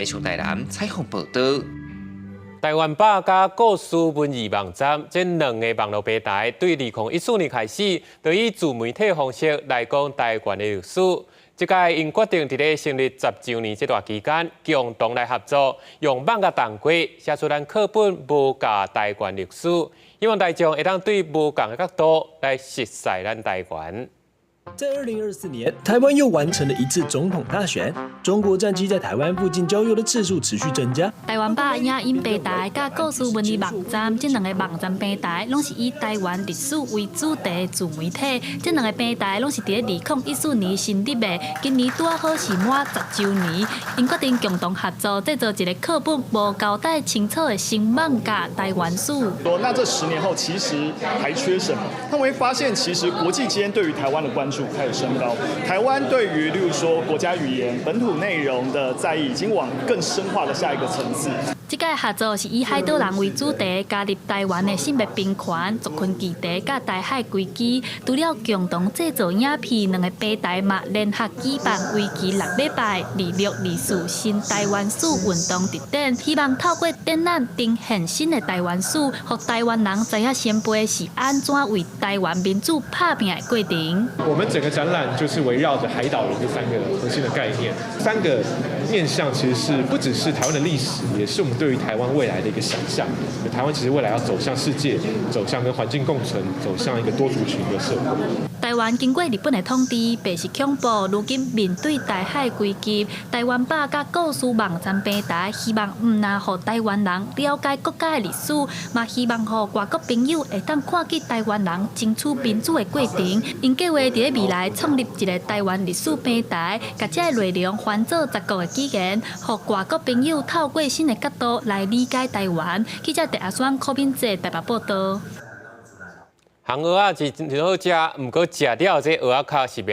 上台南採訪報導。台灣吧佮故事文藝網站這兩个網路平台，對2014年開始，就以自媒體方式來講台灣的歷史。這擺𪜶決定佇咧成立10週年這段期間，共同來合作，用蠓仔同規寫出咱課本無教台灣歷史，希望大眾會當對無仝的角度來熟似咱台灣。在2024年，台灣又完成了一次總統大選。中國戰機在台灣附近郊遊的次數持續增加。台灣吧影音平台佮故事文藝網站，這兩个網站平台攏是以台灣歷史為主題的自媒體。這兩个平台攏是佇咧2014年成立的，今年拄好是滿10週年。𪜶決定共同合作，製作一个課本無交代清楚的新蠓仔台灣史。那這10年後其實還缺什麼？他們會發現，其實國際間對於台灣的關注開始升高，台灣對於例如說國家語言、本土內容的在意，已經往更深化的下一個層次。這擺合作是以海島人為主題，加入台灣的性別平權、族群議題佮台海危機。除了共同製作影片，兩个平台嘛聯合舉辦為期6禮拜2624新台灣史運動特展，希望透過展覽呈現新的台灣史，予台灣人知影先輩是按怎為台灣民主拍拚的過程。我們整個展覽就是圍繞着海島人這三個核心的概念，三個面向其實是不只是台灣的歷史，也是我們對於台灣未來的一個想象。台灣其實未來要走向世界，走向跟環境共存，走向一個多族群的社會。台灣經過日本的統治，白色恐怖，如今面對台海危機，台灣吧佮故事網站平台，希望毋但予台灣人了解國家的歷史，嘛希望予外國朋友會當看見台灣人爭取民主的過程。𪜶計劃佇咧未來創立一个台灣歷史平台，共這个內容翻做10國的語言，予外國朋友透過新的角度來理解台灣。記者鄭阿雙、柯敏哲台北報導。烘蚵仔是真好食，毋過食了這蚵仔殼是欲